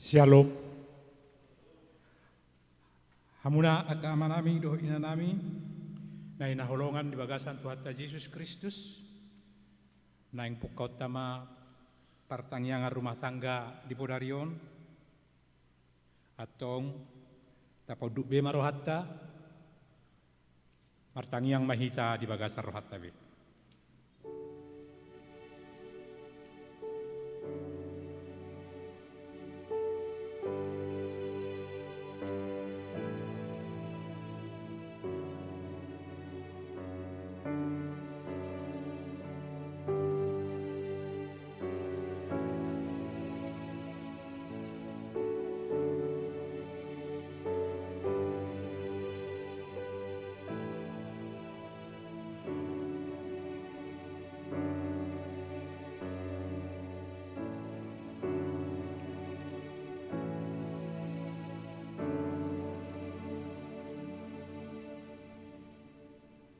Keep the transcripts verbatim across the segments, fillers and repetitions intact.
Syalom. Hamuna angka amanami dohot inanami na hinaholongan di bagasan Tuhanta Jesus Kristus, naeng pungkaonta ma partangiangan rumah tangga di podari on. Antong, tapaunduk be ma rohanta, martangiang ma hita di bagasan rohanta be.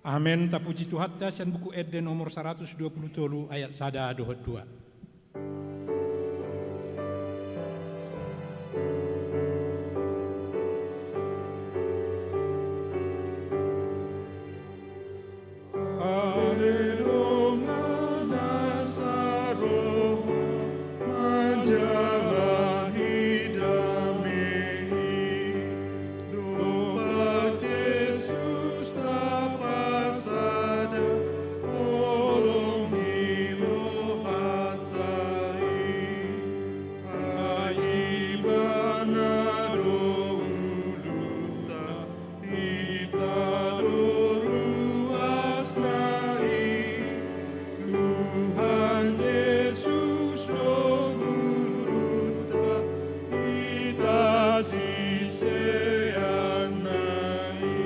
Amen. Tapuji Tuhanta sian Buku Ende nomor saratus dua pulu tolu ayat sada dohot dua. Ale dongan na saroha, manjalahi dame i, dompak Jesus tapasada, holong ni rohanta i. Ai Ibana do uluta, hita do ruasna i. Tuhan Jesus do gurunta, hita siseanna i.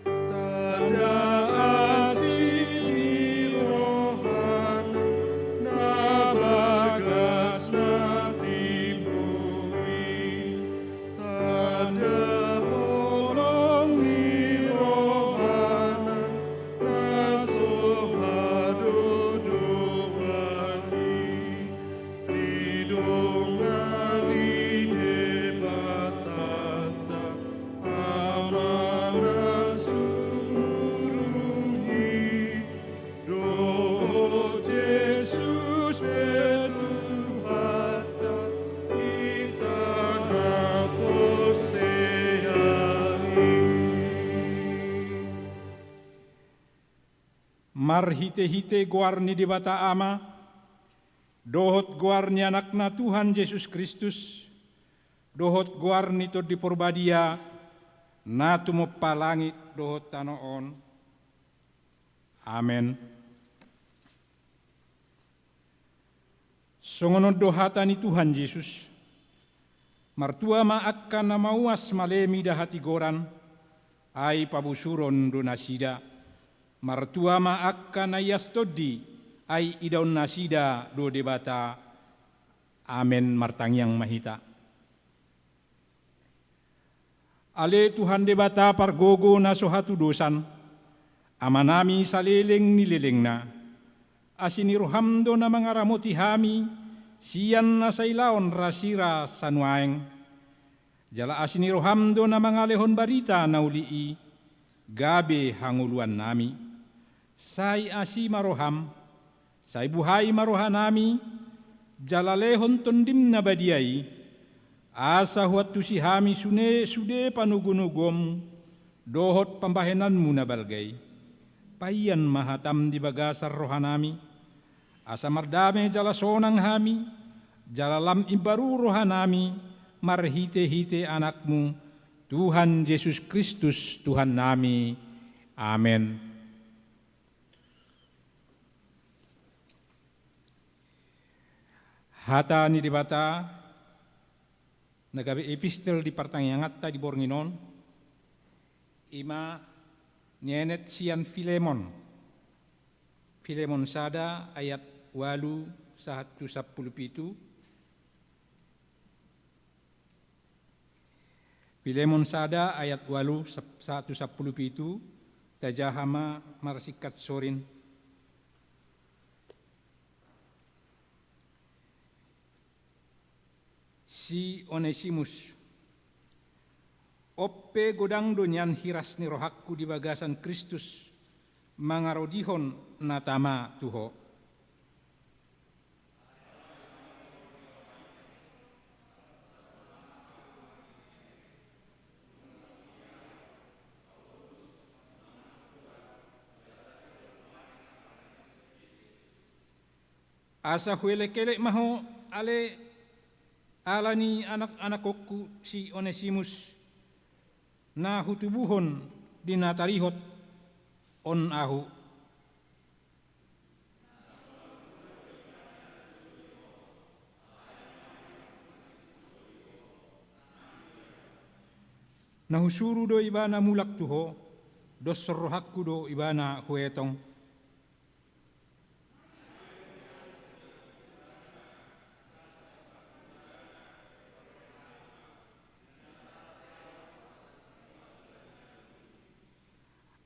Tanda asi ni rohana na bagas na timbo i, tanda holong ni rohana na so hadodoan i. Didongani Debatanta, Ama na sumurung i, dohot Jesus pe Tuhanta, hita na porsea i. Marhitehite goar ni Debata Ama, dohot goar ni Anakna Tuhan Jesus Kristus, dohot goar ni Tondi Porbadia, na tumompa langit dohot tano on. Amen. Songon on do hata ni Tuhan Jesus: Martua ma angka na mauas male mida hatigoran, ai pabosuron do nasida. Martua ma angka na ias tondi, ai idaon nasida do Debata. Amen. Martangiang ma hita. Ale Tuhan Debata pargogo na so hatudosan, Amanami saleleng ni lelengna, asi ni roham do na mangaramoti hami sian na sailaon rasira sanuaeng. Jala asi ni roham do na mangalehon barita na uli i gabe hangoluannami. Sai asi ma roham, sai buhai ma rohanami, jala lehon Tondim na badia i, asa huantusi hami sune sude panogunoguonmu dohot pambahenanmu na balga i. Paian ma hatam di bagasan rohanami, asa mardame jala sonang hami, jala lam imbaru rohanami, marhitehite Anakmu, Tuhan Jesus Kristus Tuhannami. Amen. Hata ni Debata na gabe epistel di partangianganta di borngin on, i ma nienet sian Filemon. Filemon sada ayat ualu sahat tu sampulu pitu. Filemon sada ayat ualu sap-, sahat tu sampulu pitu, tajaha ma marsingkat sorin. Si Onesimus. On pe godang do nian hiras ni rohangku di bagasan Kristus mangarodihon na tama tu ho. Asa huelek-elek ma ho, ale, ala ni anak-anakkonku si Onesimus, na hutubuhon di na tarihot on ahu. Na husuru do ibana mulak tu ho, doshon rohangku do ibana huetong.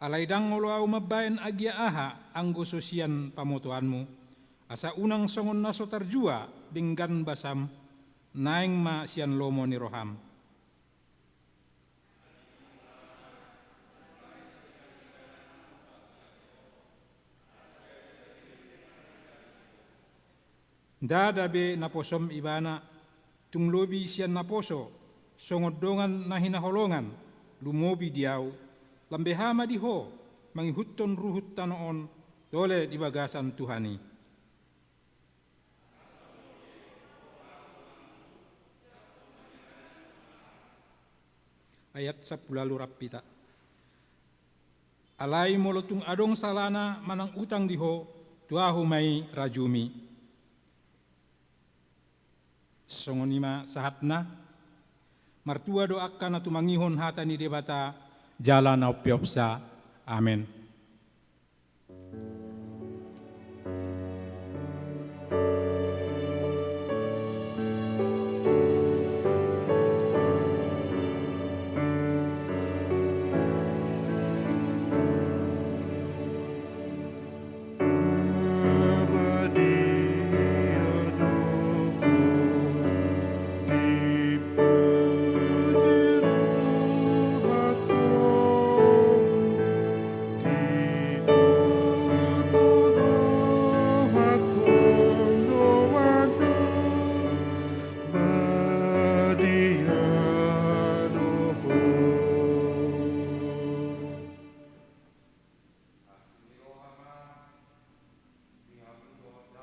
Alai ndang olo ahu mambahen agia aha anggo so sian pamotoanmu, asa unang songon na so tarjua denggan basam, naeng ma sian lomo ni roham. Ndada be naposom ibana, tung lobi sian naposo, songon dongan na hinaholongan, lumobi di ahu, lam beha ma di ho, mangihuthon ruhut tano on, tole di bagasan Tuhan i. Ayat sampulu ualu rap hita. Alai molo tung adong salana manang utang di ho, tu ahu ma i rajumi. Songon i ma sahatna. Martua do angka na tumangihon hata ni Debata, jala na umpeopsa. Amen.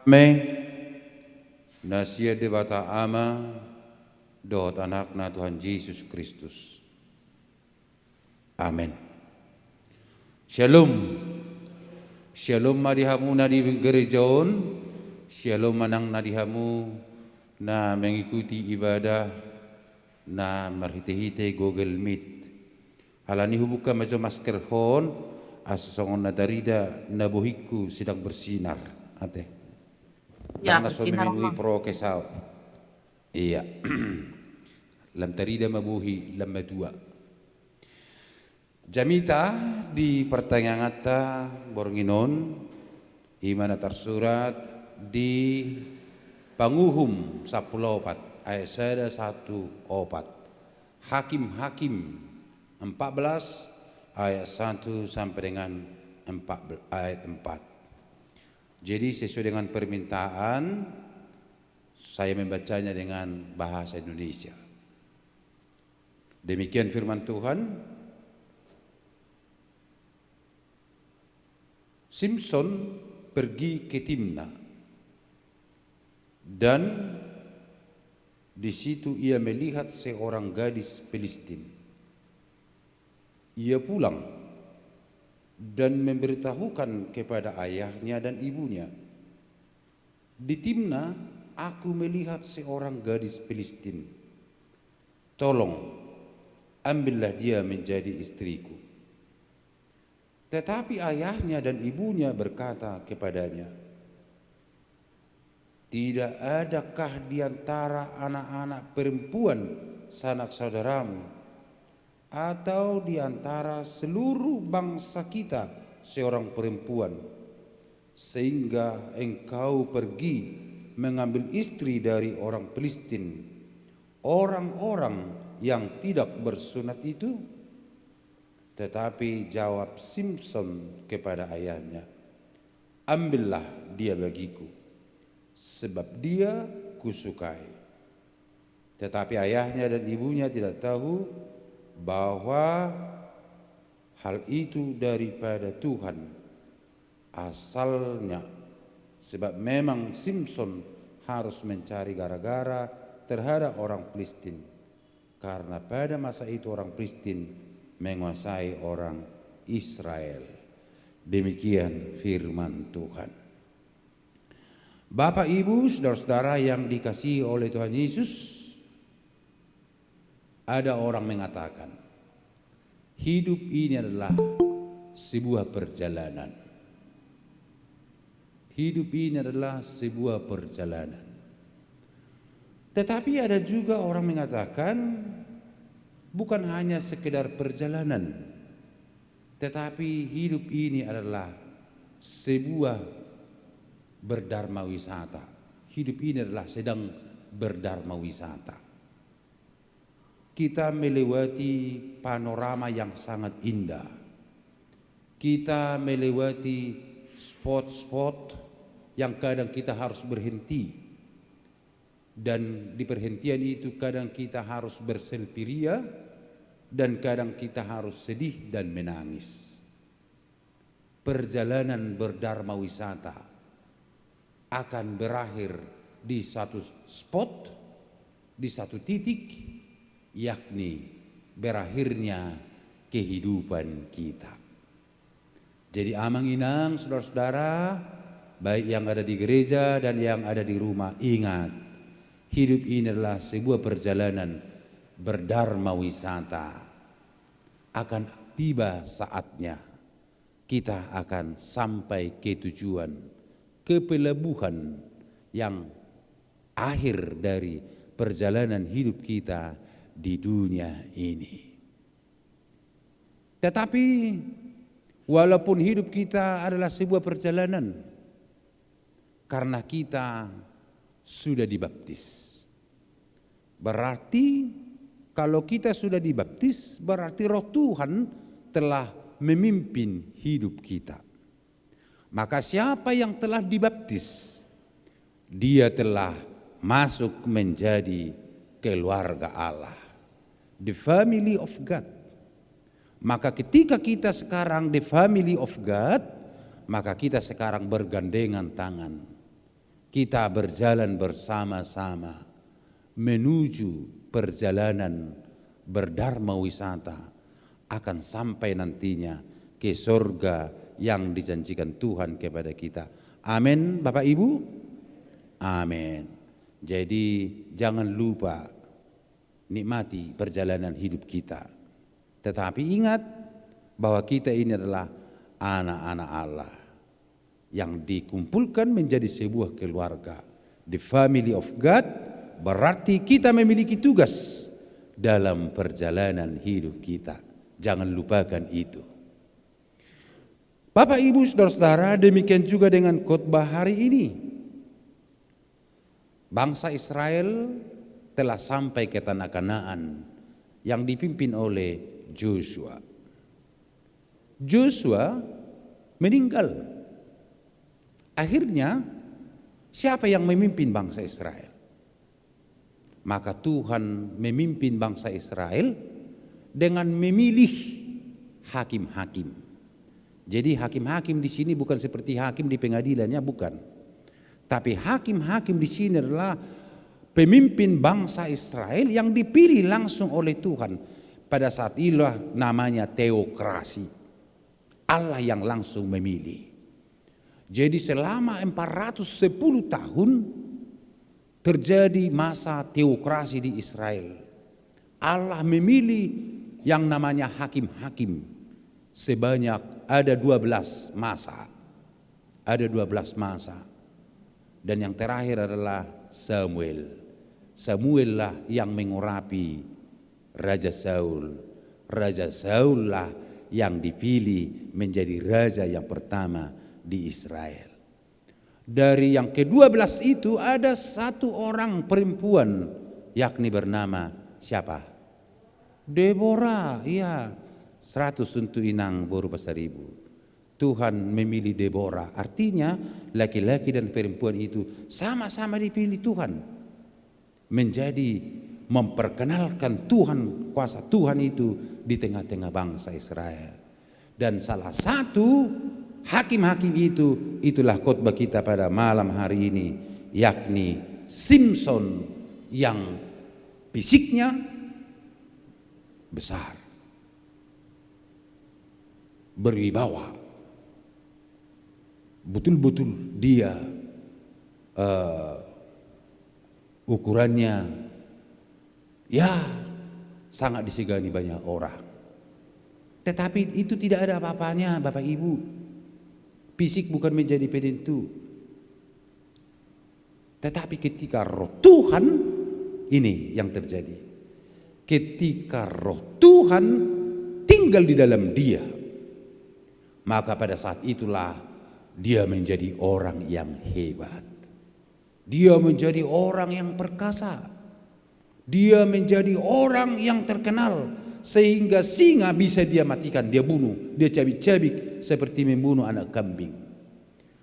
Dame na sian Debata Ama dohot Anakna Tuhan Jesus Kristus. Amen. Syalom. Syalom ma di hamu na di gereja on. Syalom ma nang na di hamu na mengikuti ibadah na marhite-hite Google Meet. Alani i hubuka ma jo maskerhon, asa songon na tarida na bohingku sedang bersinar. Ate. Ya, ndang na so bersinar memenuhi ma. Prokes ahu. Iya. Lam tarida ma bohi, lam matua. Jamita di partangianganta borngin on, i ma na tarsurat di Panguhum sampulu opat, ayat sada sahat tu opat. Hakim-Hakim empat belas, ayat satu sampai dengan empat belas, ayat empat. Jadi, sesuai dengan permintaan, saya membacanya dengan bahasa Indonesia. Demikian firman Tuhan. Simson pergi ke Timna, dan di situ ia melihat seorang gadis Filistin. Ia pulang dan memberitahukan kepada ayahnya dan ibunya, "Di Timna aku melihat seorang gadis Filistin. Tolong, ambillah dia menjadi istriku." Tetapi ayahnya dan ibunya berkata kepadanya, "Tidak adakah di antara anak-anak perempuan sanak saudaramu, atau di antara seluruh bangsa kita seorang perempuan, sehingga engkau pergi mengambil istri dari orang Filistin, orang-orang yang tidak bersunat itu? Tetapi jawab Simson kepada ayahnya, "Ambillah dia bagiku, sebab dia kusukai." Tetapi ayahnya dan ibunya tidak tahu bahwa hal itu daripada Tuhan asalnya, sebab memang Simson harus mencari gara-gara terhadap orang Filistin, karena pada masa itu orang Filistin menguasai orang Israel. Demikian firman Tuhan. Bapak, Ibu, saudara-saudara yang dikasihi oleh Tuhan Yesus, ada orang mengatakan, hidup ini adalah sebuah perjalanan. Hidup ini adalah sebuah perjalanan. Tetapi ada juga orang mengatakan, bukan hanya sekedar perjalanan, tetapi hidup ini adalah sebuah berdarma wisata. Hidup ini adalah sedang berdarma wisata. Kita melewati panorama yang sangat indah. Kita melewati spot-spot yang kadang kita harus berhenti. Dan di perhentian itu kadang kita harus berselfie ria, dan kadang kita harus sedih dan menangis. Perjalanan berdarma wisata akan berakhir di satu spot, di satu titik, yakni berakhirnya kehidupan kita. Jadi, amang inang, saudara-saudara, baik yang ada di gereja dan yang ada di rumah, ingat, hidup ini adalah sebuah perjalanan berdarma wisata. Akan tiba saatnya, kita akan sampai ke tujuan, ke pelabuhan yang akhir dari perjalanan hidup kita di dunia ini. Tetapi, walaupun hidup kita adalah sebuah perjalanan, karena kita sudah dibaptis. Berarti, kalau kita sudah dibaptis, berarti Roh Tuhan telah memimpin hidup kita. Maka siapa yang telah dibaptis, dia telah masuk menjadi keluarga Allah, the family of God. Maka ketika kita sekarang the family of God, maka kita sekarang bergandengan tangan. Kita berjalan bersama-sama menuju perjalanan berdarma wisata akan sampai nantinya ke sorga yang dijanjikan Tuhan kepada kita. Amin, Bapak Ibu? Amin. Jadi, jangan lupa nikmati perjalanan hidup kita. Tetapi ingat bahwa kita ini adalah anak-anak Allah yang dikumpulkan menjadi sebuah keluarga, the family of God, berarti kita memiliki tugas dalam perjalanan hidup kita. Jangan lupakan itu. Bapak, Ibu, saudara-saudara, demikian juga dengan khotbah hari ini. Bangsa Israel telah sampai ke tanah Kanaan yang dipimpin oleh Joshua. Joshua meninggal. Akhirnya, siapa yang memimpin bangsa Israel? Maka Tuhan memimpin bangsa Israel dengan memilih hakim-hakim. Jadi, hakim-hakim di sini bukan seperti hakim di pengadilan, ya, bukan. Tapi hakim-hakim di sini adalah pemimpin bangsa Israel yang dipilih langsung oleh Tuhan. Pada saat itulah namanya teokrasi. Allah yang langsung memilih. Jadi, selama empat ratus sepuluh tahun terjadi masa teokrasi di Israel. Allah memilih yang namanya hakim-hakim sebanyak, ada dua belas masa. Ada dua belas masa. Dan yang terakhir adalah Samuel. Samuellah yang mengurapi Raja Saul. Raja Saullah yang dipilih menjadi raja yang pertama di Israel. Dari yang kedua belas itu ada satu orang perempuan yakni bernama siapa? Debora, iya. Seratus untuk inang boru Pasaribu. Tuhan memilih Debora, artinya laki-laki dan perempuan itu sama-sama dipilih Tuhan menjadi memperkenalkan Tuhan, kuasa Tuhan itu di tengah-tengah bangsa Israel. Dan salah satu hakim-hakim itu, itulah khotbah kita pada malam hari ini, yakni Simson yang fisiknya besar, berwibawa. Betul-betul dia, eh, ukurannya, ya, sangat disegani banyak orang. Tetapi itu tidak ada apa-apanya, Bapak Ibu. Fisik bukan menjadi penentu. Tetapi ketika Roh Tuhan, ini yang terjadi. Ketika Roh Tuhan tinggal di dalam dia, maka pada saat itulah dia menjadi orang yang hebat. Dia menjadi orang yang perkasa. Dia menjadi orang yang terkenal, sehingga singa bisa dia matikan, dia bunuh, dia cabik-cabik seperti membunuh anak kambing.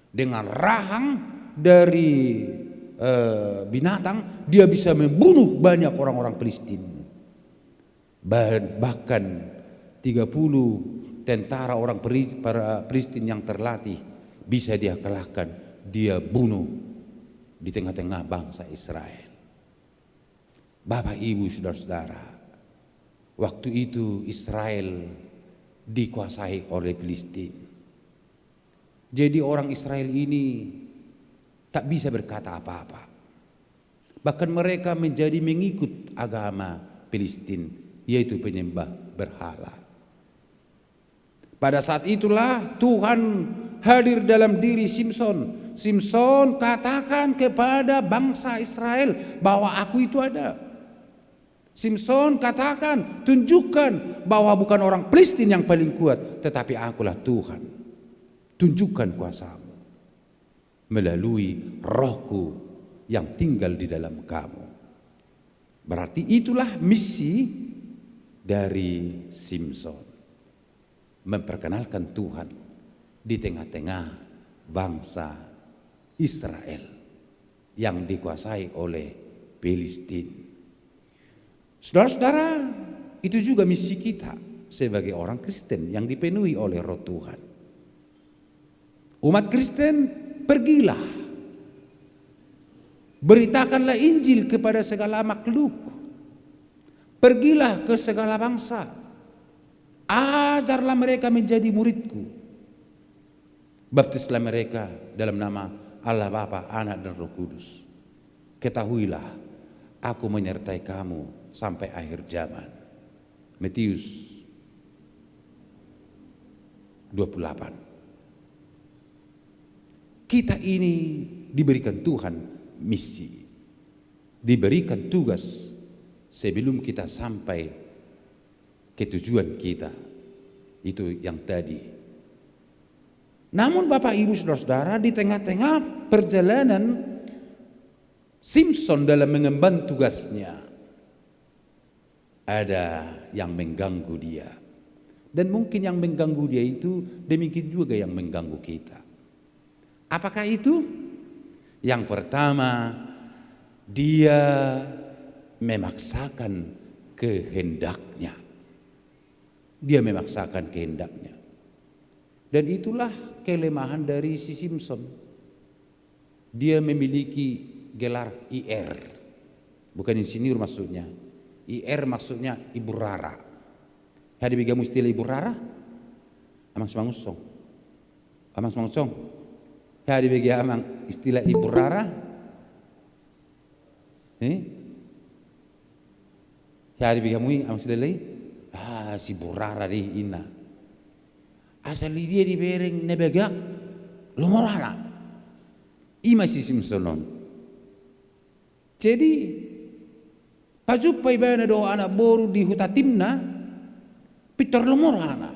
Dengan rahang dari, eh, binatang, dia bisa membunuh banyak orang-orang Filistin. Ba-, bahkan tiga puluh tentara orang Peris-, para Filistin yang terlatih bisa dia kalahkan, dia bunuh di tengah-tengah bangsa Israel. Bapak, Ibu, saudara-saudara, waktu itu Israel dikuasai oleh Filistin. Jadi orang Israel ini tak bisa berkata apa-apa. Bahkan mereka menjadi mengikut agama Filistin, yaitu penyembah berhala. Pada saat itulah Tuhan hadir dalam diri Simson. "Simson, katakan kepada bangsa Israel bahwa aku itu ada. Simson, katakan, tunjukkan bahwa bukan orang Filistin yang paling kuat, tetapi akulah Tuhan. Tunjukkan kuasamu melalui Rohku yang tinggal di dalam kamu." Berarti itulah misi dari Simson, memperkenalkan Tuhan di tengah-tengah bangsa Israel yang dikuasai oleh Filistin. Saudara-saudara, itu juga misi kita sebagai orang Kristen yang dipenuhi oleh Roh Tuhan. Umat Kristen, pergilah. Beritakanlah Injil kepada segala makhluk. Pergilah ke segala bangsa. Ajarlah mereka menjadi muridku. Baptislah mereka dalam nama Allah Bapa, Anak, dan Roh Kudus. Ketahuilah, Aku menyertai kamu sampai akhir zaman. Matius dua puluh delapan. Kita ini diberikan Tuhan misi, diberikan tugas sebelum kita sampai ke tujuan kita. Itu yang tadi. Namun, Bapak, Ibu, saudara-saudara, di tengah-tengah perjalanan Simson dalam mengemban tugasnya, ada yang mengganggu dia. Dan mungkin yang mengganggu dia itu demikian juga yang mengganggu kita. Apakah itu? Yang pertama, dia memaksakan kehendaknya. Dia memaksakan kehendaknya. Dan itulah kelemahan dari si Simson. Dia memiliki gelar I R. Bukan insinyur maksudnya. I R maksudnya ibu rara. Hea dibegeanmu istilah ibu rara? Amang Simangunsong. Amang Simangunsong. Hea dibege amang istilah ibu rara? Eh? Hea dibegeanmu i, Amang Silelei? Ah, si ibu rara do i, inna. Asal i dia dibereng na bagak, lomo rohana. I ma si Simson on. Jadi, pajumpa ibana dohot anak boru di huta Timna, pintor lomo rohana.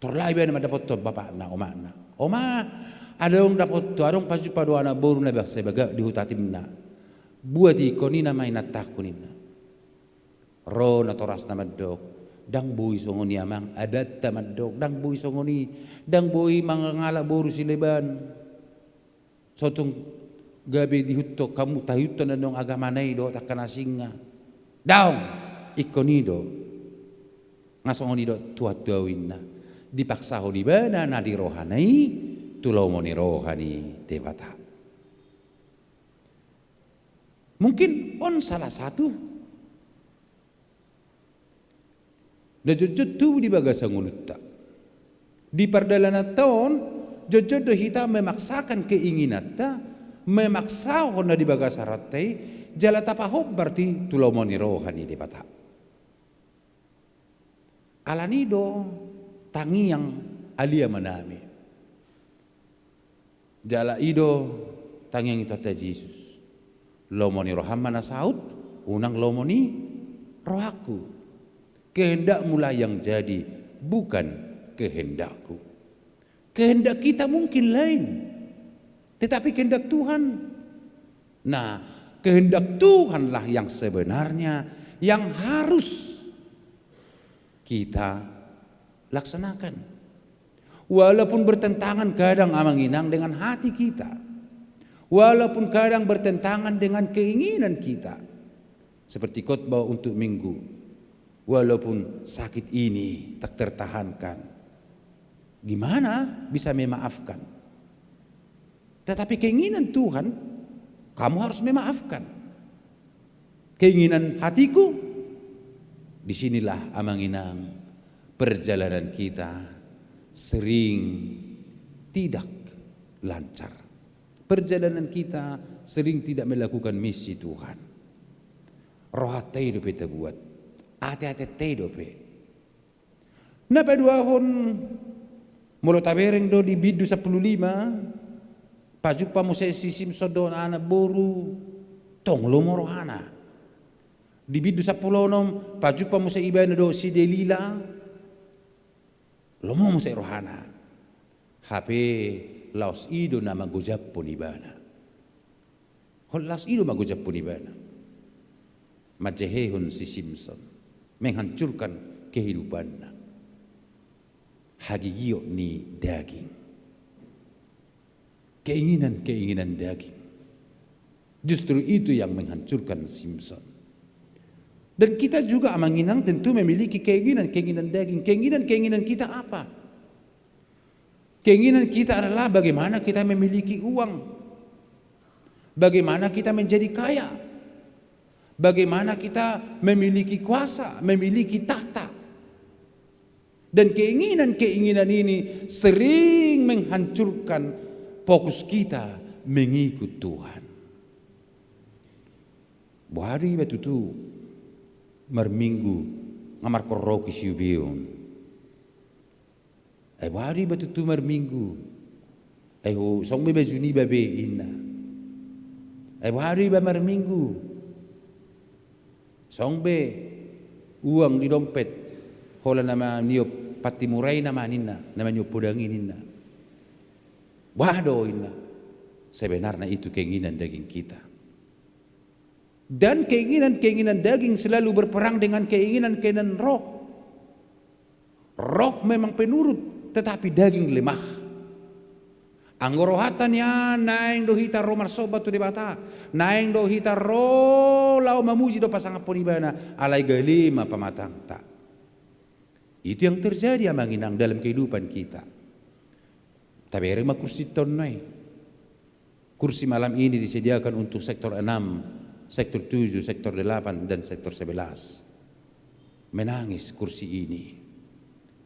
Tor laho ibana mandapothon bapakna, omakna. Oma, adong dapothon, adong pajumpa dohot anak boru na bagak, sai bagak di huta Timna. Buat i, ingkon i nama inantangku, ninna. Ro natorasna mandok, ndang boi songon i amang, adatta mandok, ndang boi songon i, ndang boi mangalap boru sileban. Sotung gabe diihuthon hamu, taihuthon annon agamana i dohot angka na singa. Daong, ingkon i do. Nga songon i do tuat tu ahu, inna. Dipaksahon ibana na di rohana i tu lomo ni roha ni Debata. Mungkin on salah satu na jotjot tubu di bagasan ngolunta. Di pardalananta on, jotjot do hita memaksakan keinginanta, memaksahon na di bagasan rohanta i, jala tapahombar i tu lomo ni roha ni Debata. Alani do tangiang Ale Amanami. Jala i do tangiang ni Tuhanta Jesus. Lomo ni roham ma na saut, unang lomo ni rohangku. Kehendakmulah yang jadi, bukan kehendakku. Kehendak kita mungkin lain, tetapi kehendak Tuhan. Nah, kehendak Tuhanlah yang sebenarnya yang harus kita laksanakan. Walaupun bertentangan kadang, Amang Inang, dengan hati kita, walaupun kadang bertentangan dengan keinginan kita, seperti khotbah untuk minggu, walaupun sakit ini tak tertahankan, gimana bisa memaafkan? Tetapi keinginan Tuhan, kamu harus memaafkan. Keinginan hatiku, di sinilah, Amang Inang, perjalanan kita sering tidak lancar. Perjalanan kita sering tidak melakukan misi Tuhan. Rohanta i dope tabuat, ateatenta i dope. Na paduahon, molo tabereng do di bindu sampulu lima, pajumpa muse si Simson dohot anak boru, tong lomo rohana. Di bindu sampulu onom, pajumpa muse ibana dohot si Delila, lomo muse rohana. Hape laos i do na manggojamhon ibana. Hot laos i do manggojamhon ibana. Manjehehon si Simson, menghancurkan kehidupanna. Hagigiot ni daging. Keinginan-keinginan daging. Justru itu yang menghancurkan Simson. Dan kita juga, Amang Inang, tentu memiliki keinginan-keinginan daging. Keinginan-keinginan kita apa? Keinginan kita adalah bagaimana kita memiliki uang, bagaimana kita menjadi kaya, bagaimana kita memiliki kuasa, memiliki tahta. Dan keinginan-keinginan ini sering menghancurkan fokus kita mengikut Tuhan. Boha do iba tutu marminggu nga markorroki siubeon? Ai boha do iba tutu marminggu? Ai ho, song be baju niba be, inna. Ai boha do iba marminggu? Song be uang di dompet, holan na maniop panti mura i nama, ninna, na maniop podang i, ninna. Boha do, inna. Sebenarnya itu keinginan daging kita. Dan keinginan-keinginan daging selalu berperang dengan keinginan-keinginan roh. Roh memang penurut, tetapi daging lemah. Anggo rohanta nian, naeng do hita ro marsomba tu Debata, naeng do hita ro laho mamuji dohot pasangaphon ibana, alai gale ma pamatangta. Itu yang terjadi, Amang Inang, dalam kehidupan kita. Tabereng ma kursinta on nuaeng. Kursi malam ini disediakan untuk sektor enam, sektor tujuh, sektor delapan, dan sektor sebelas. Menangis kursi ini.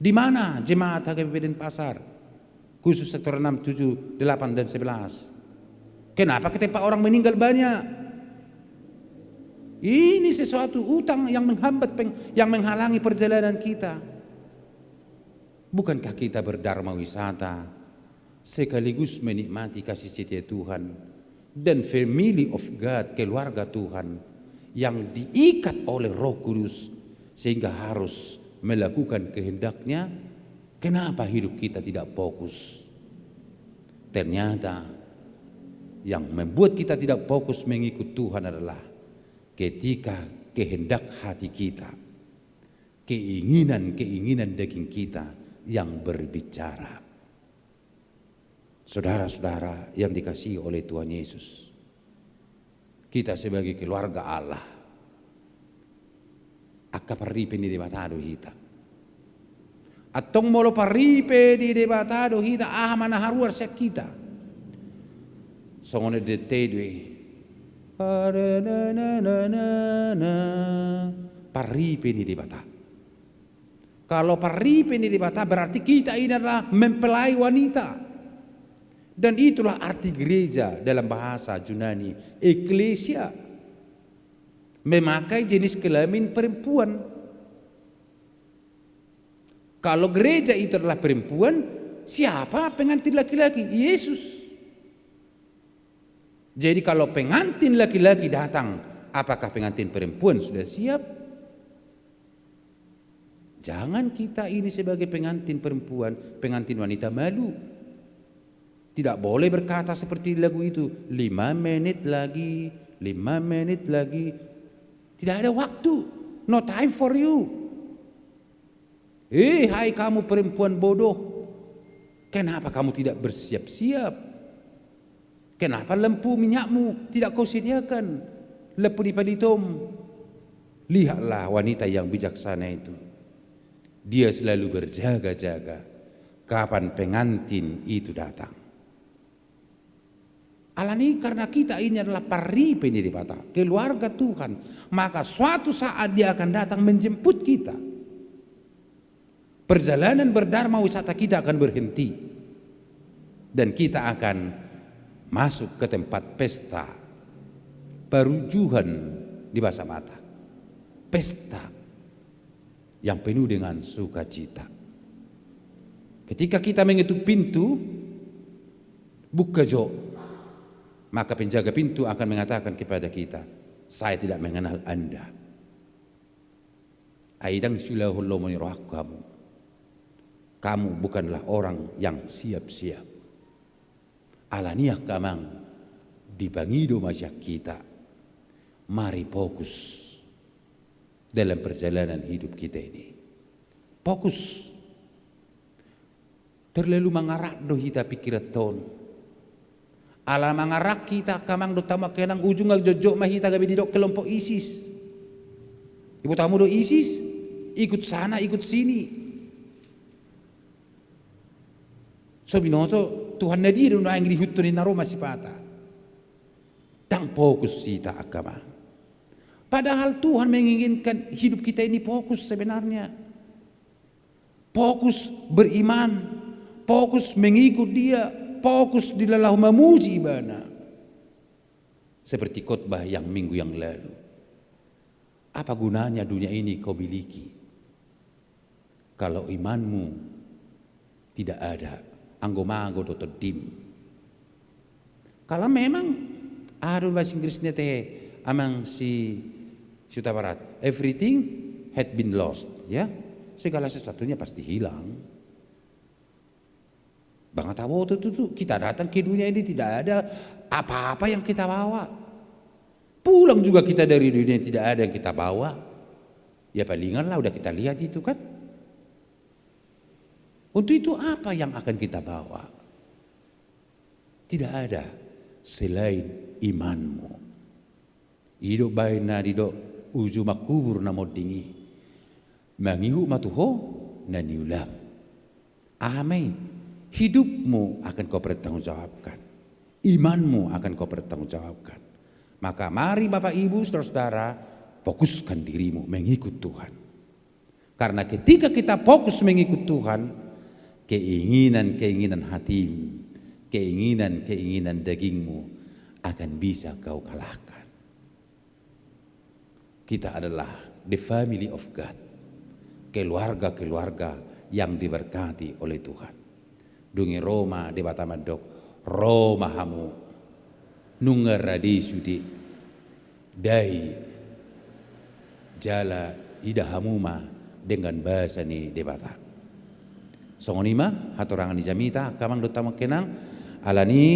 Di mana jemaat H K B P Denpasar, khusus sektor enam, tujuh, delapan, dan sebelas? Kenapa ketempat orang meninggal banyak? Ini sesuatu utang yang menghambat peng-, yang menghalangi perjalanan kita. Bukankah kita berdarma wisata sekaligus menikmati kasih setia Tuhan dan family of God, keluarga Tuhan yang diikat oleh Roh Kudus sehingga harus melakukan kehendak-Nya? Kenapa hidup kita tidak fokus? Ternyata Yang membuat kita tidak fokus mengikut Tuhan adalah ketika kehendak hati kita, keinginan-keinginan daging kita yang berbicara. Saudara-saudara yang dikasihi oleh Tuhan Yesus, kita sebagai keluarga Allah, angka parripe ni Debata do hita. Antong molo parripe ni Debata do hita, aha ma na haruar sian hita? Songon na didok i do i. Parripe ni Debata. Kalau parripe ni Debata, berarti kita ini adalah mempelai wanita. Dan itulah arti gereja dalam bahasa Junani, eklesia. Memakai jenis kelamin perempuan. Kalau gereja itu adalah perempuan, siapa pengantin laki-laki? Yesus. Jadi, kalau pengantin laki-laki datang, apakah pengantin perempuan sudah siap? Jangan kita ini sebagai pengantin perempuan, pengantin wanita malu. Tidak boleh berkata seperti lagu itu, "Lima menit lagi, lima menit lagi." Tidak ada waktu. No time for you. Eh, hai kamu perempuan bodoh, kenapa kamu tidak bersiap-siap? Kenapa lampu minyakmu tidak kau sediakan? Lampu di palitom. Lihatlah wanita yang bijaksana itu. Dia selalu berjaga-jaga kapan pengantin itu datang. Alani karena kita ini adalah parripe ni Debata, keluarga Tuhan, maka suatu saat Dia akan datang menjemput kita. Perjalanan berdharma wisata kita akan berhenti. Dan kita akan masuk ke tempat pesta, parujuhan di bahasa Batak. Pesta yang penuh dengan sukacita. Ketika kita mengetuk pintu, buka jo, maka penjaga pintu akan mengatakan kepada kita, "Saya tidak mengenal Anda." Ai ndang siulahon lomo ni rohangku hamu. Kamu bukanlah orang yang siap-siap. Alani i angka amang, dipangido ma sian hita. Mari fokus dalam perjalanan hidup kita ini. Fokus. Terlalu mangarak do hita pingkiran on. Ala mangarak hita angka amang dohot hamu angka inang, ujungna jotjot ma hita gabe didok kelompok ISIS. Diboto hamu do ISIS? Ikut sana, ikut sini. So binoto Tuhan na dia do nuaeng diihuthon i, na ro ma sipata. Ndang fokus hita angka amang. Padahal Tuhan menginginkan hidup kita ini fokus sebenarnya. Fokus beriman, fokus mengikut Dia, fokus di laho mamuji Ibana. Seperti khotbah yang minggu yang lalu. Apa gunanya dunia ini kau miliki kalau imanmu tidak ada? Anggo mago do tondim. Kalau memang, aha do bahasa Inggrisna, tehe amang si Hutabarat, everything had been lost, ya. Segala sesuatunya pasti hilang. Bangga taboto tutu, kita datang ke dunia ini tidak ada apa-apa yang kita bawa. Pulang juga kita dari dunia ini tidak ada yang kita bawa. Ya palingan lah udah kita lihat itu kan. Untuk itu apa yang akan kita bawa? Tidak ada selain imanmu. I do baen na didok uju mangkubur na monding i. Mangihut ma tu ho na niulam. Aha ma i? Hidupmu akan kau pertanggungjawabkan. Imanmu akan kau pertanggungjawabkan. Maka mari Bapak Ibu, saudara-saudara, fokuskan dirimu mengikut Tuhan. Karena ketika kita fokus mengikut Tuhan, keinginan-keinginan hatimu, keinginan-keinginan dagingmu akan bisa kau kalahkan. Kita adalah the family of God, keluarga-keluarga yang diberkati oleh Tuhan. Dung i ro ma Debata mandok, ro ma hamu, nunga rade sude, dai, jala ida hamu ma denggan basa ni Debata. Songon i ma hatorangan ni jamita, angka amang dohot hamu angka inang, alani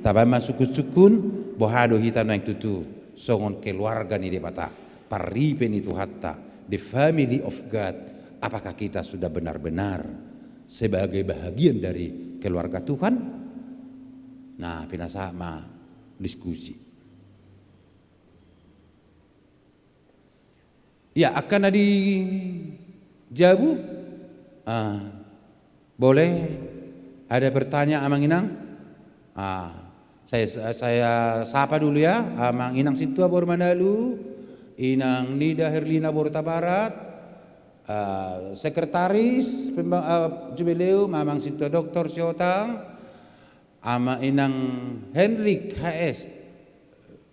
Taba ma sungkun-sungkun, boha do hita nuaeng tutu songon keluarga ni Debata, parripe ni Tuhanta, the family of God. Apakah kita sudah benar-benar sebagai bahagian dari keluarga Tuhan? Nah, pinasahat ma diskusi. Ya, angka na di jabu. Ah, boleh ada bertanya, Amang Inang? Ah, saya, saya sapa dulu ya, Amang Inang Sintua boru Manalu, Inang Nida Herlina boru Tabarat, ah, sekretaris pemba-, ah, Jubileum, Amang Sintua Doktor Siotang, Amang Inang Hendrik H S.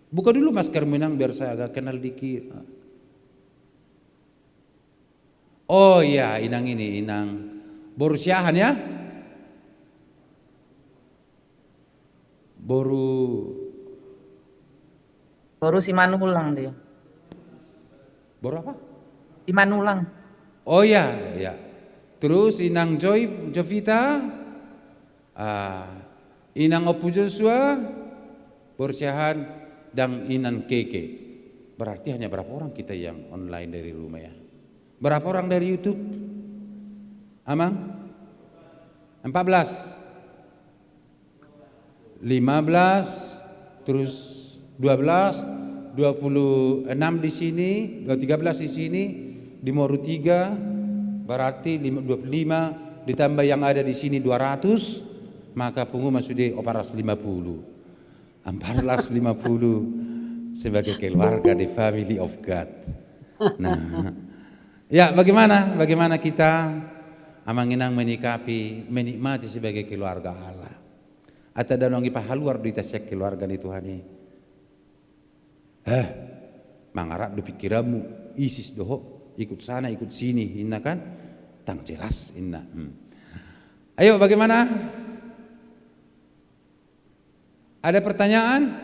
Buka dulu maskermu, Inang, biar saya agak kenal dikit. Oh iya, Inang ini, Inang boru Siahaan ya? Boru Boru Simanulang dia. Boru apa? Simanulang. Oh iya, iya. Terus Inang Joy, Jovita, ah, Inang Ompu Joshua, boru Siahaan, dan Inang Keke. Berarti hanya berapa orang kita yang online dari rumah ya? Berapa orang dari YouTube? Amang? Empat belas. Lima belas, terus dua belas, dua puluh enam di sini, dua, tiga belas di sini, di Moru tiga, berarti lima, dua puluh lima, ditambah yang ada di sini dua ratus, maka pungu ma sude empat ratus lima puluh. Empat ratus lima puluh sebagai keluarga, the family of God. Nah, ya, bagaimana, bagaimana kita, Amang Inang, menyikapi, menikmati sebagai keluarga Allah? Atau dalam pahaluar di tasiak keluarga ni Tuhan ini. Heh, mangarat do pikiranmu, isis do ho, ikut sana, ikut sini, inna kan? Tang jelas, inna. Hmm. Ayo, bagaimana? Ada pertanyaan?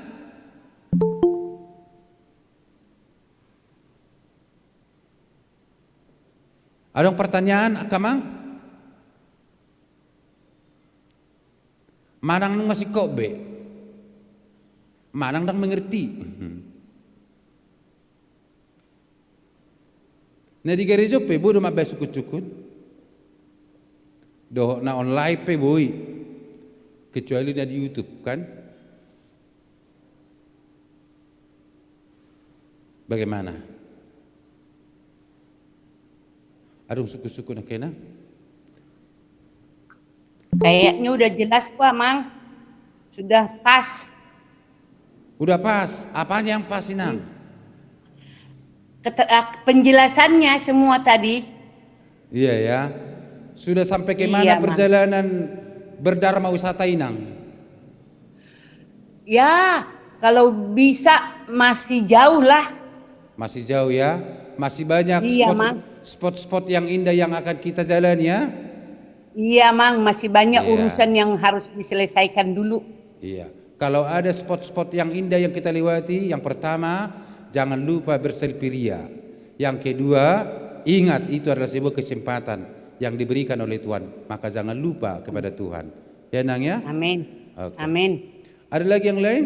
Adong pertanyaan, angka Amang? Manang nunga singkop be? Manang ndang mengerti? Na di gareja pe boi do mambaen sungkun-sungkun. Dohot na online pe boi. Kecuali na di YouTube kan. Bagaimana? Adong sungkun-sungkun angka Inang? Kayaknya udah jelas, Amang. Sudah pas. Udah pas. Apanya yang pas, Inang? Kete-, ah, penjelasannya semua tadi. Iya, ya. Sudah sampai ke mana perjalanan berdharma wisata, Inang? Ya, kalau bisa masih jauh lah. Masih jauh, ya. Masih banyak spot-spot yang indah yang akan kita jalani, ya. Iya, Mang, masih banyak urusan yang harus diselesaikan dulu. Iya. Kalau ada spot-spot yang indah yang kita lewati, yang pertama, jangan lupa berselfie ria. Yang kedua, ingat itu adalah sebuah kesempatan yang diberikan oleh Tuhan, maka jangan lupa kepada Tuhan. Ya, Nang, ya? Amin. Oke. Amin. Ada lagi yang lain?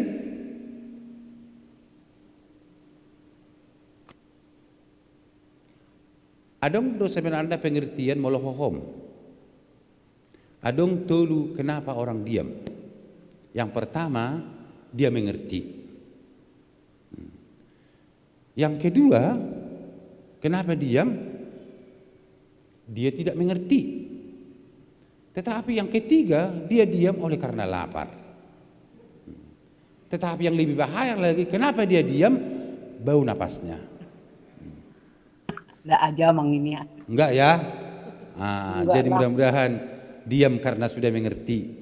Adong do sebenarnya pengertian molo hohom. Adong tolu kenapa orang diam. Yang pertama, dia mengerti. Yang kedua, kenapa diam? Dia tidak mengerti. Tetapi yang ketiga, dia diam oleh karena lapar. Tetapi yang lebih bahaya lagi, kenapa dia diam? Bau napasnya. Nggak aja, Mang, ini ya. Enggak ya? Ah, jadi mudah-mudahan diam karena sudah mengerti.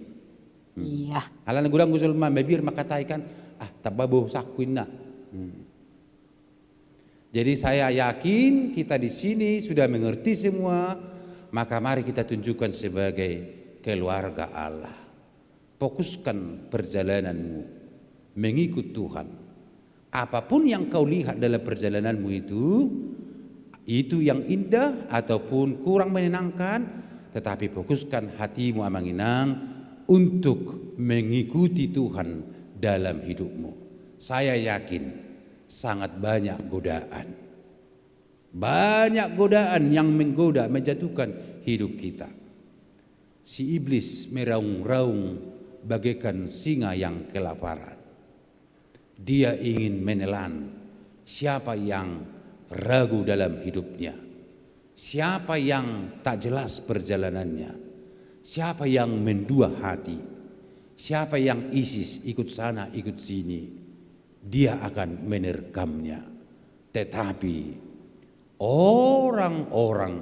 Hmm. Iya. Alana godang do jolma mabiar mangkatai kan, ah, tamba bohosangku inna. Hmm. Jadi saya yakin kita di sini sudah mengerti semua, maka mari kita tunjukkan sebagai keluarga Allah. Fokuskan perjalananmu mengikut Tuhan. Apapun yang kau lihat dalam perjalananmu itu, itu yang indah ataupun kurang menyenangkan, tetapi fokuskan hatimu, Amang Inang, untuk mengikuti Tuhan dalam hidupmu. Saya yakin sangat banyak godaan. Banyak godaan yang menggoda, menjatuhkan hidup kita. Si iblis meraung-raung bagaikan singa yang kelaparan. Dia ingin menelan siapa yang ragu dalam hidupnya, siapa yang tak jelas perjalanannya, siapa yang mendua hati, siapa yang isis ikut sana ikut sini, dia akan menerkamnya. Tetapi orang-orang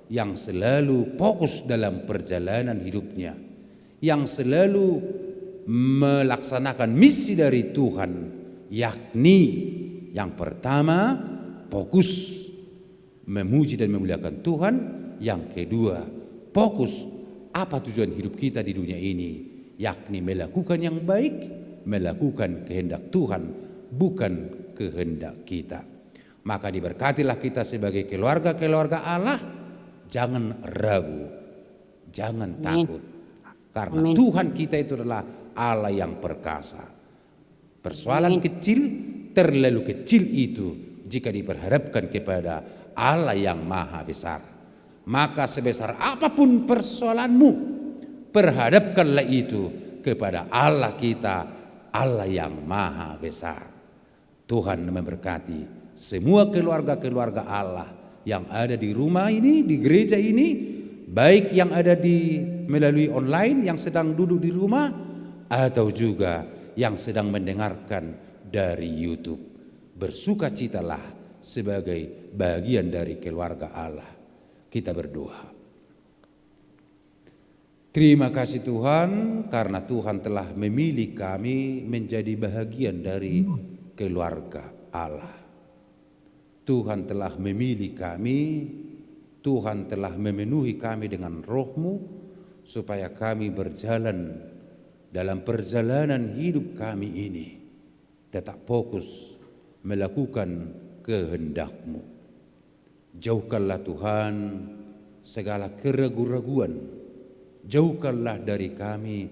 yang selalu fokus dalam perjalanan hidupnya, yang selalu melaksanakan misi dari Tuhan, yakni yang pertama, fokus memuji dan memuliakan Tuhan, yang kedua, fokus apa tujuan hidup kita di dunia ini, yakni melakukan yang baik, melakukan kehendak Tuhan, bukan kehendak kita. Maka diberkatilah kita sebagai keluarga-keluarga Allah. Jangan ragu, jangan Amin. takut. Karena Amin. Tuhan kita itu adalah Allah yang perkasa. Persoalan Amin. kecil terlalu kecil itu jika diperhadapkan kepada Allah yang maha besar. Maka sebesar apapun persoalanmu, perhadapkanlah itu kepada Allah kita, Allah yang maha besar. Tuhan memberkati semua keluarga-keluarga Allah yang ada di rumah ini, di gereja ini, baik yang ada di melalui online yang sedang duduk di rumah, atau juga yang sedang mendengarkan dari YouTube. Bersukacitalah sebagai bagian dari keluarga Allah. Kita berdoa. Terima kasih Tuhan, karena Tuhan telah memilih kami menjadi bahagian dari keluarga Allah. Tuhan telah memilih kami, Tuhan telah memenuhi kami dengan Roh-Mu, supaya kami berjalan dalam perjalanan hidup kami ini tetap fokus melakukan kehendak-Mu. Jauhkanlah Tuhan segala keragu-raguan, jauhkanlah dari kami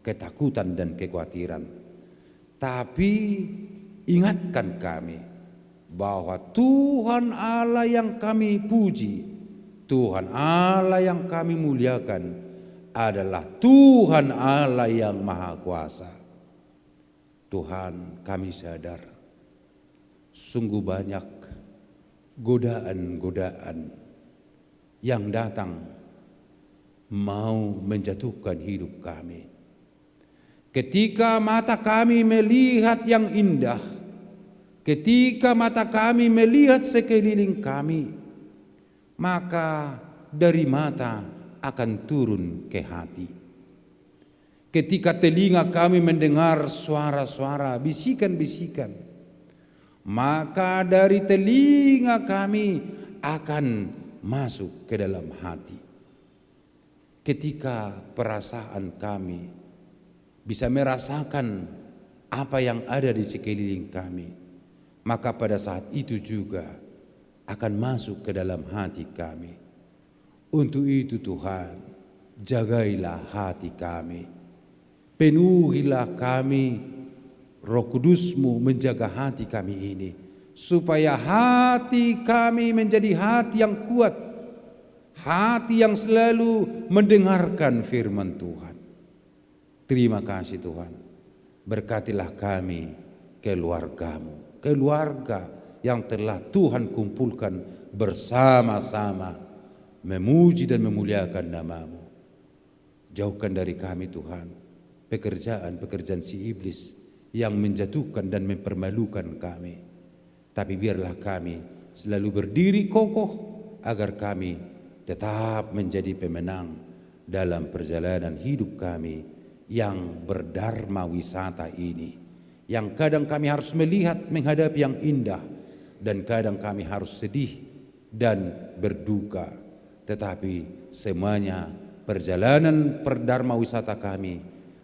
ketakutan dan kekhawatiran. Tapi ingatkan kami bahwa Tuhan Allah yang kami puji, Tuhan Allah yang kami muliakan adalah Tuhan Allah yang Maha Kuasa. Tuhan, kami sadar sungguh banyak godaan-godaan yang datang mau menjatuhkan hidup kami. Ketika mata kami melihat yang indah, ketika mata kami melihat sekeliling kami, maka dari mata akan turun ke hati. Ketika telinga kami mendengar suara-suara bisikan-bisikan, maka dari telinga kami akan masuk ke dalam hati. Ketika perasaan kami bisa merasakan apa yang ada di sekeliling kami, maka pada saat itu juga akan masuk ke dalam hati kami. Untuk itu, Tuhan, jagailah hati kami. Penuhilah kami, Roh Kudus-Mu menjaga hati kami ini, supaya hati kami menjadi hati yang kuat, hati yang selalu mendengarkan firman Tuhan. Terima kasih, Tuhan. Berkatilah kami, keluarga-Mu, keluarga yang telah Tuhan kumpulkan bersama-sama memuji dan memuliakan nama-Mu. Jauhkan dari kami, Tuhan, pekerjaan-pekerjaan si iblis yang menjatuhkan dan mempermalukan kami. Tapi biarlah kami selalu berdiri kokoh, agar kami tetap menjadi pemenang dalam perjalanan hidup kami yang berdharma wisata ini, yang kadang kami harus melihat, menghadapi yang indah, dan kadang kami harus sedih dan berduka. Tetapi semuanya, perjalanan perdharma wisata kami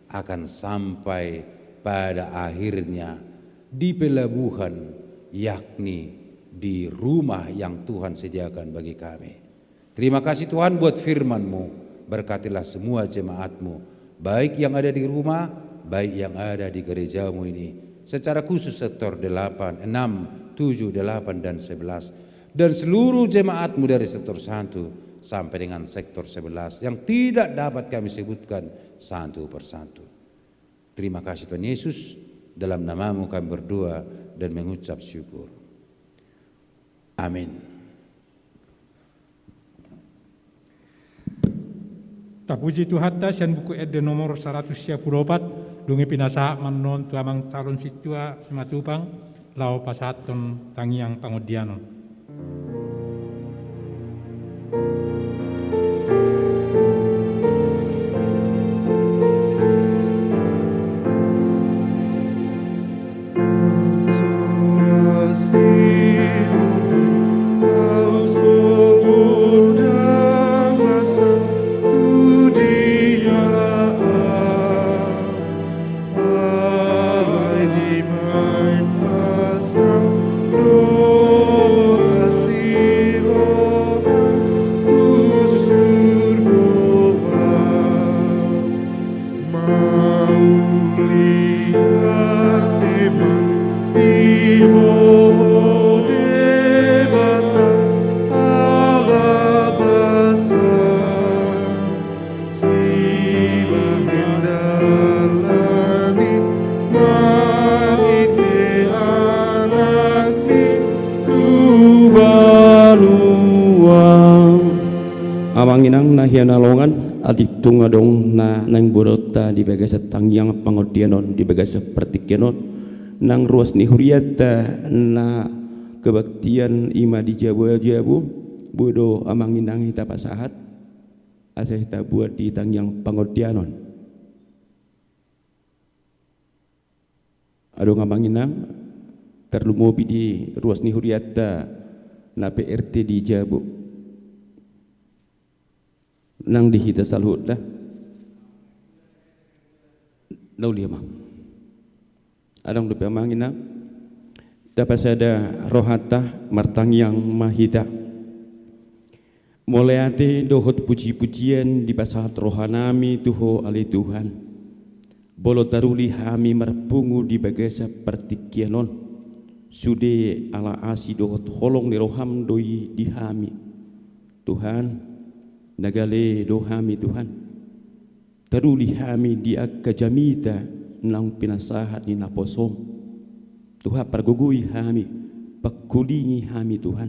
akan sampai pada akhirnya di pelabuhan, yakni di rumah yang Tuhan sediakan bagi kami. Terima kasih, Tuhan, buat firman-Mu. Berkatilah semua jemaat-Mu. baik yang ada di rumah, baik yang ada di gerejamu ini, secara khusus sektor delapan, enam, tujuh, delapan, dan sebelas, dan seluruh jemaatmu dari sektor satu sampai dengan sektor sebelas yang tidak dapat kami sebutkan satu persatu. Terima kasih Tuhan Yesus, dalam nama-Mu kami berdoa dan mengucap syukur. Amin. Tapuji Tuhanta sian Buku Ende nomor saratus sia pulu opat, dung i pinasahat ma annon tu amang calon sintua Simatupang, laho pasahathon tangiang pangondianon. Amang inang na hinaholongan, atik tung adong na naeng boanonta di bagasan tangiang pangondianon di bagasan partingkian on, nang ruas ni hurianta na kebaktian i ma di jabojabu, boi do amang inang hita pasahat, asa hita boan di tangiang pangondianon. Adong amang inang, tarlumobi di ruas ni hurianta na P R T di jabu. Nang di hita saluhutna. Na uli ma. Adong dope amang inang. Tapasada rohanta, martangiang ma hita. Mauliate dohot pujipujian dipasahat rohanami tu Ho ale Tuhan. Molo taruli hami marpungu di bagasan partingkian on, sude ala asi dohot holong ni roham do i di hami. Tuhan, na gale do hami Tuhan. Taruli hami di angka jamita naung pinasahat ni naposom. Tuhan, pargogoi hami, pangkulingi hami Tuhan.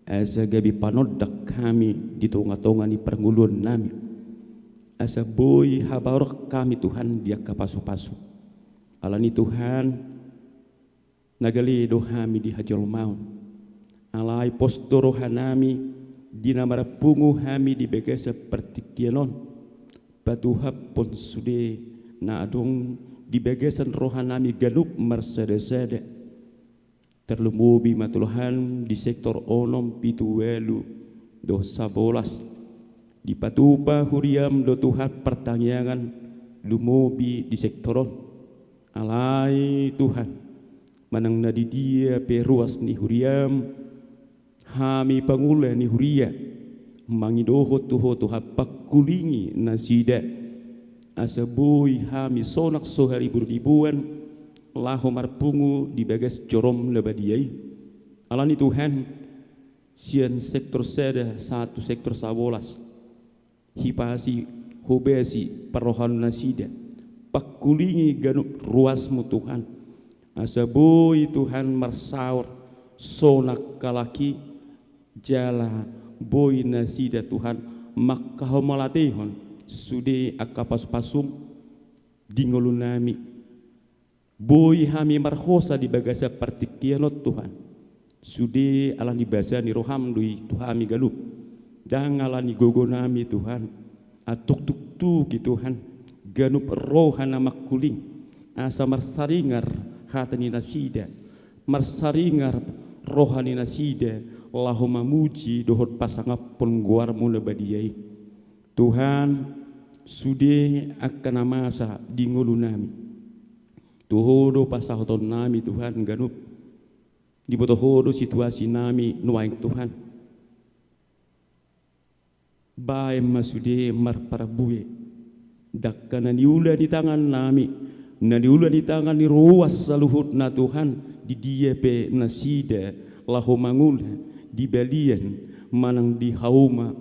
Asa gabe panondak hami di tongatonga ni parngoluonnami. Asa boi habaoran hami Tuhan di angka pasupasu. Alani Tuhan, na gale do hami di hajolmaon. Alai pos do rohanami, di na marpungu hami di bagasan partingkian on. Patuhaphon sude na adong di bagasan rohanami ganup marsadasada. Tarlumobi ma Tuhan di sektor onom, pitu, ualu, dohot sabolas. Dipatupa huriam do Tuhan partangiangan, lumobi di sektor on. Alai Tuhan, manang na di dia pe ruas ni huriam, hami pangula ni huria, mangidohon tu Ho Tuhan pangkulingi nasida, asa boi hami sonang so hariburiburan, laho marpungu di bagas jorom na badia i. Alani Tuhan, sian sektor sada sahat tu sektor sabolas. Hipasi, hobasi parrohaon nasida. Pangkulingi ganup ruasmu Tuhan. Asa boi Tuhan marsaor sonang halak i, jala boi nasida Tuhan mangkahamauliatehon sude angka pasupasum di ngolunami. Boi hami marhosa di bagasan partingkian on Tuhan. Sude alani basa ni roham do i tu hami ganup. Ndang alani gogonami Tuhan. Antuk tuktuki Tuhan. Ganup roha na mangkuling. Asa marsaringar hata ni nasida. Marsaringar roha ni nasida. Laho mamuji dohot pasangaphon goarmu na badia i. Tuhan, sude angka na masa di ngolunami. Tu Ho do pasahatonnami Tuhan ganup. Diboto Ho do situasinami nuaeng Tuhan. Baen ma sude marparbue. Dangka na niula ni tangan nami, na niula ni tangan ni ruas saluhutna Tuhan, di dia pe nasida laho mangula di balian manang di hauma.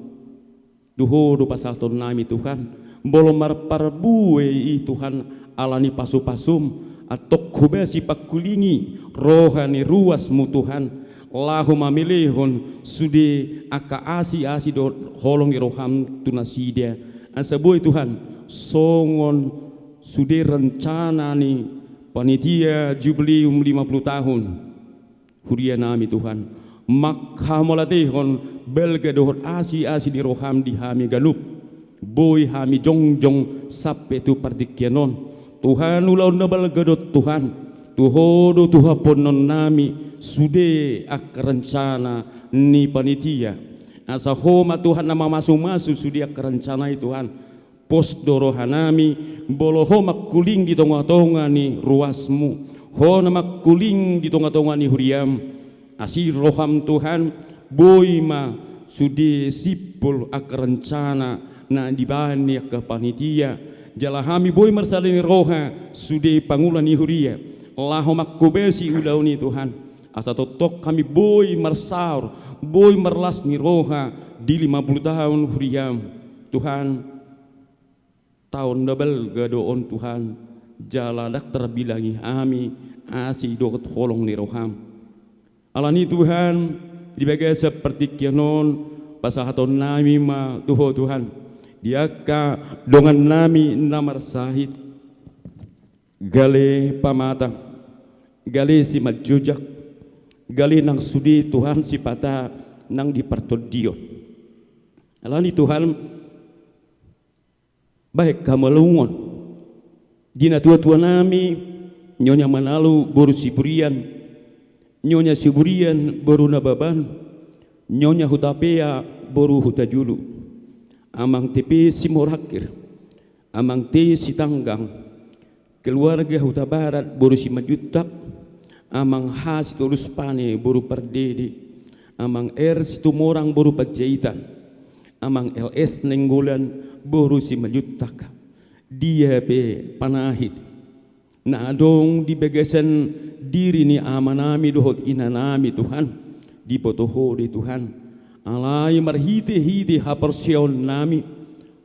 Tu Ho do pasahaton nami Tuhan, molo marparbue i Tuhan, ala ni pasu-pasum, antong hobasi pangkulingi roha ni ruasmu Tuhan, laho mamelehon sude angka asi-asi dohot holong ni roham tu nasida. Asa boi Tuhan, songon sude rencana ni panitia jubileum lima puluh tahun huria nami Tuhan, manghamauliatehon balga dohot asi-asi ni roham di hami ganup, boi hami jongjong sampe tu partingkian on. Tuhan, ulaon na balga do on Tuhan, tu Ho do tu haponon nami sude angka rencana ni panitia. Asa Ho ma Tuhan na mamasu-masu sude angka rencana i Tuhan. Pos do roha nami, molo Ho mangkuling di tonga-tonga ni ruasmu, Ho na mangkuling di tonga-tonga ni huriam. Asi roham Tuhan, boi ma sude simpul angka rencana na dibaen ni angka panitia, jala hami boi marsada ni roha sude pangula ni huria, laho manghobasi ulaon i Tuhan. Asa tongtong hami boi marsaor, boi marlas ni roha di lima puluh tahun huriam. Tuhan, taon na balga do on Tuhan, jala ndang tarbilangi hami asi dohot holong ni roham. Alani Tuhan, di bagasan partingkian on, pasahaton nami ma tu Ho Tuhan, di angka dongan nami na marsahit, gale pamata, gale simanjujak, gale nang sude Tuhan sipata nang di partondion. Alani Tuhan, bahen hamalumon di natua-tua nami, Nyonya Manalu boru Siburian, Nyonya Siburian boru Nababan, Nyonya Hutapea boru Hutajulu, Amang T P Simorangkir, Amang T Sitanggang, keluarga Hutabarat boru Simanjuntak, Amang H Sitolusupane boru Pardede, Amang R Situmorang boru Panjaitan, Amang L S Nainggolan boru Simanjuntak. Dia pe panahit na adong di bagasan diri ni ama nami dohot ina nami Tuhan, diboto Ho do i Tuhan. Alai marhite-hite haporseaon nami,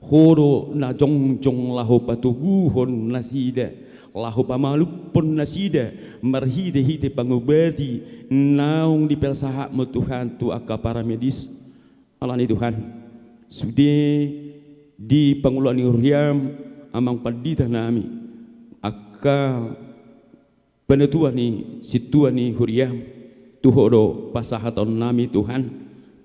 Ho do na jongjong laho patoguhon nasida, laho pamalumhon nasida, marhite-hite pangobati naung dipersahatmu Tuhan tu angka paramedis. Alani Tuhan, sude di pangula ni huriam, Amang Pandita nami, angka panatua ni sintua ni huriam, tu Ho do pasahaton nami Tuhan,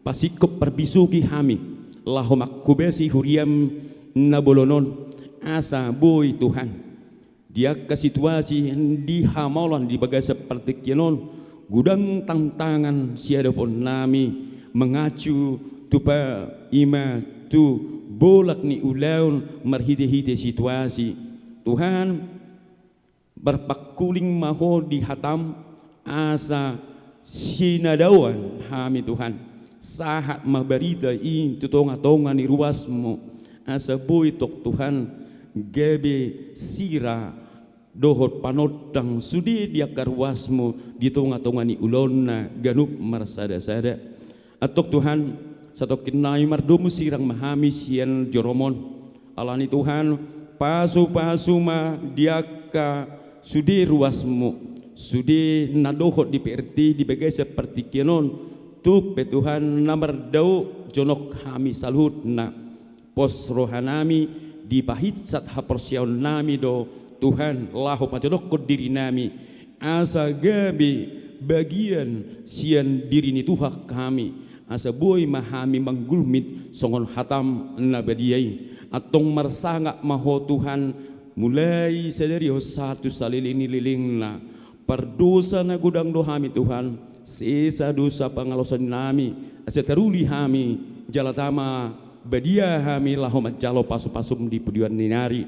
pasingkop parbisuhi hami, laho manghobasi huriam na bolon on, asa boi Tuhan, di angka situasi di hamaolon di bagasan partingkian on, godang tantangan siadopon nami, mangacu tu pa ima tu bolak ni ulaon marhite-hite situasi. Tuhan, marpangkuling ma Ho di hatam, asa sinadaoan hami Tuhan, sahat ma barita i tu tonga-tonga ni ruasmu, asa boi tong Tuhan, gabe sira dohot panondang sude di angka ruasmu di tonga-tonga ni ulaonna ganup marsada-sada. Antong Tuhan, satongkin nai mardomu sirang ma hami sian joromon. Alani Tuhan, pasu-pasu ma di angka sude ruasmu, sude na dohot di P R T di bagasan partingkian on, tung pe Tuhan na mardao jonok hami saluhutna. Pos roha nami, dipahinsat haporseaon nami do Tuhan, laho pajonokkon diri nami, asa gabe bagian sian diri ni Tuhan hami, asa boi ma hami manggulmit songon hatam na badia i. Antong marsangap ma Ho Tuhan, mulai sadari on sahat tu saleleng ni lelengna. Pardosa na godang do hami Tuhan, sesa dosa pangalaosion nami, asa taruli hami, jala tama badia hami laho manjalo pasu-pasum di pudian ni ari.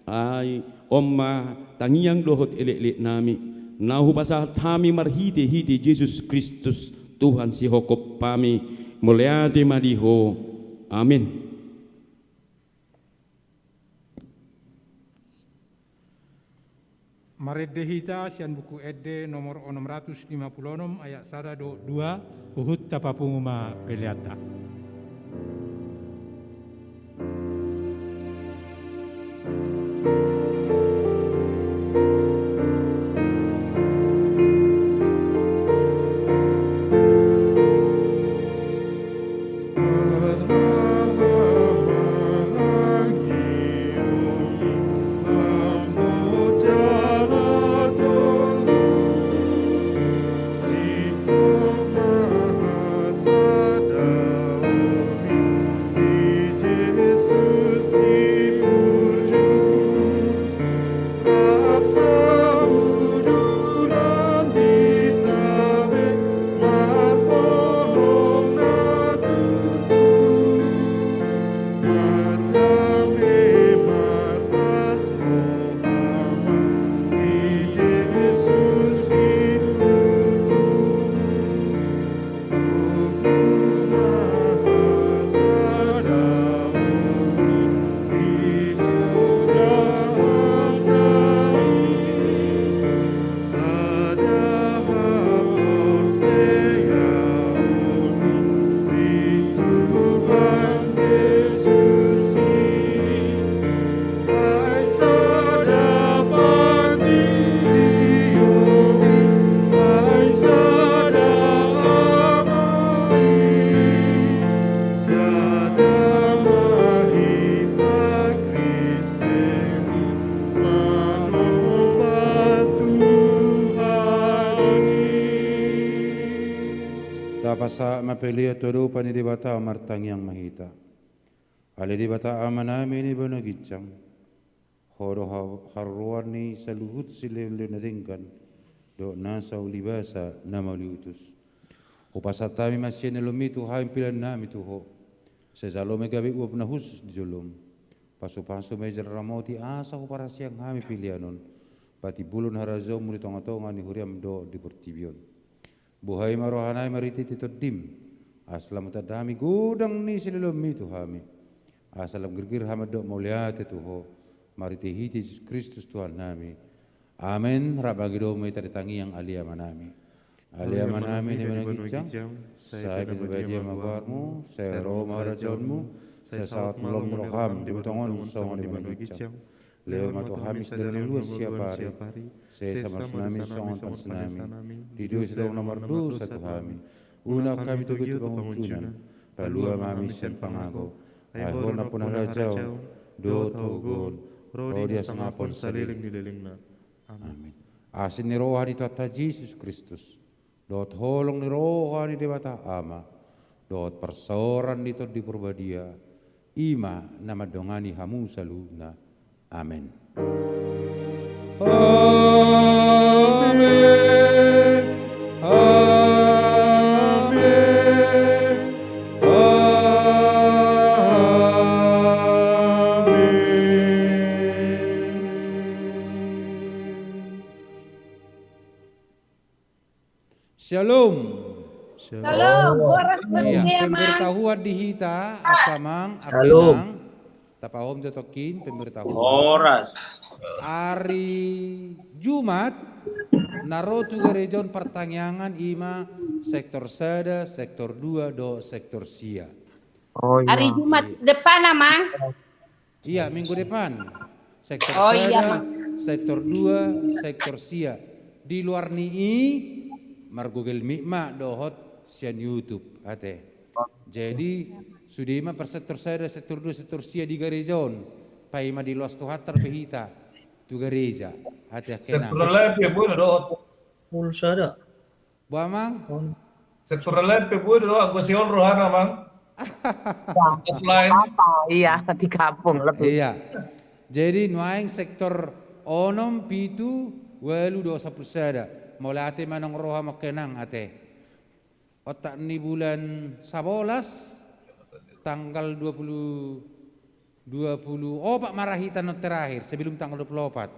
Ai, on ma tangiang dohot elek-elek nami, na hupasahat hami marhite-hite Jesus Kristus, Tuhan sihophop hami, mauliate ma di Ho. Amin. Marende hita sian Buku Ende nomor onom ratus lima pulu onom, ayat sada dohot dua, huhut tapapungu ma peleanta. Tapasahat ma pelean tu adopan ni Debata, martangiang ma hita. Ale Debata Amanami na di banua ginjang, Ho do ha-, haroan ni saluhut silehonlehon na denggan dohot nasa ulibasa na mauliutus. Hupasahat hami ma sian ni lomomi tu hami peleannami tu Ho. Sai jalo ma gabe uap na hushus di jolom. Pasupasu ma i jala ramoti asa huparhaseang hami pelean on patimbulhon harajaonmu di tongatonga ni huriam dohot di portibi on. Buhai ma rohanami marhitehite Tondim, asa lam hutanda hami godang ni silehonmi tu hami, asa lam girgir hami mandok mauliate tu Ho, marhitehite Jesus Kristus Tuhannami. Amen. Rap mangido ma hita di tangiang Ale Amanami. Ale Amanami na di banua ginjang, sai pinarbadia ma goarmu, sai ro ma harajaonmu, sai saut ma lomo ni roham di banua tonga on songon na di banua ginjang. Lehon ma tu hami sadari na uli siapari. Sesa ma usahanami songon panesanami di dosa di na mardosa tu hami. Unang hami togihon tu pangunjunan. Palua ma hami sian pangago. Ai Ho do nampuna harajaon dohot hagogoon ro di hasangapon saleleng ni lelengna. Amen. Asi ni roha ni Tuhanta Jesus Kristus, dohot holong ni roha ni Debata Ama, dohot parsaoran ni Tondi Parbadia, i ma na mandongani hamu saluhutna. Amen. Amen. Amen. Amen. Syalom. Syalom. Horas. Iya, pemberitahuan di hita, angka amang, angka inang. Tapahohom jo tongkin pemberitahuan. Horas. Ari Jumat na ro tu gareja on partangiangan i ma sektor sada, sektor dua dohot sektor sia. Ari Jumat depan, Amang. Iya, minggu depan. Sektor sada, sektor dua, sektor sia. Di luar ni i, margoogle meet ma dohot sian YouTube, ate. Jadi, sude ma per sektor sada, sektor dua, sektor sia di gareja on. Paima diloas Tuhanta dope hita tu gareja, ate, angka inang. Sektor lain pe boi do dohot. Pul sada. Boha, Amang? Sektor lain pe boi do, anggo sihol rohana, Amang. Offline. Apa? Iya, di kampung lebih. Iya. Jadi nuaeng sektor onom, pitu, ualu dohot sampulu sada. Mauliate ma nang roham, angka inang, ate. Otak ni bulan sabolas, tanggal dua puluh, dua puluh opat ma ra hita on terakhir, sebelum tanggal dua puluh opat.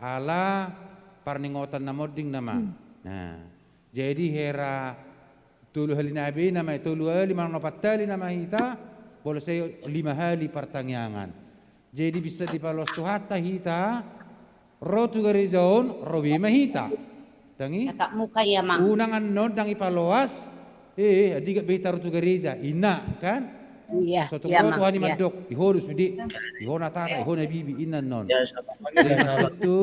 Ala parningotan na monding nama. Hmm. Nah, jadi hera tolu hali na abei nama, tolu hali manang opat hali nama hita, molo sai lima hali partangiangan. Jadi bisa dipaloas Tuhanta hita, ro tu gareja on, ro be ma hita. Dang i? Tatap muka, iya, Mang. Unang annon dang i paloas, eh, andigan be hita ro tu gareja, inna, kan? Iya, so tung iya, ro Mang, Tuhan i iya. Mandok, i ho do sude, i ho na tata, i ho na bibi, inna annon. Iya, sama. Jadi maksudhu,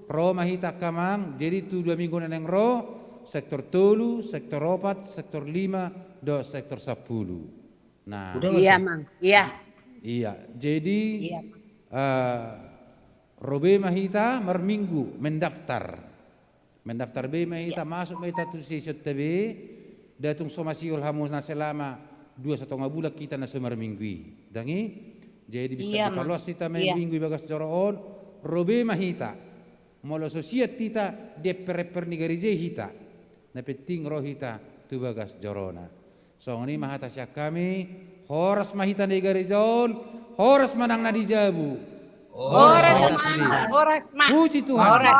ro ma hita angka Amang, jadi tu dua minggu na naeng ro, sektor tolu, sektor opat, sektor lima, dohot sektor sampulu. Nah. Udah, iya, Mang. Iya. Iya, jadi, iya, Mang. Eh, ro be ma hita marminggu mendaftar. Mendaftar be ma hita, iya, masuk ma hita tu sessionta be, nda tung so masihol hamu na selama dua satonga bulan hita na so marminggu i. Dang i? Jadi bisa, iya, Mang, dipaloas hita, iya, marminggu i bagas joro on, ro be ma hita. Molo so siat hita, di emper-emper ni gareja i hita. Na penting ro hita tu bagas jorona. Songon i ma hata sian hami, horas ma hita na di gareja on, horas ma nang na di jabu. Horas ma hita sude. Horas ma. Puji Tuhan. Horas.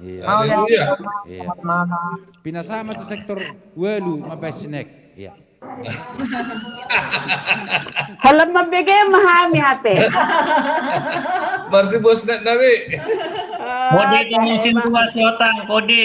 Iya. Haleluya. Iya. Pinasahat ma tu sektor ualu mambahen snack. Iya. Holan mambege ma hami ate. Marsibuat snack nami. Kode tu musim dua siotang, kode.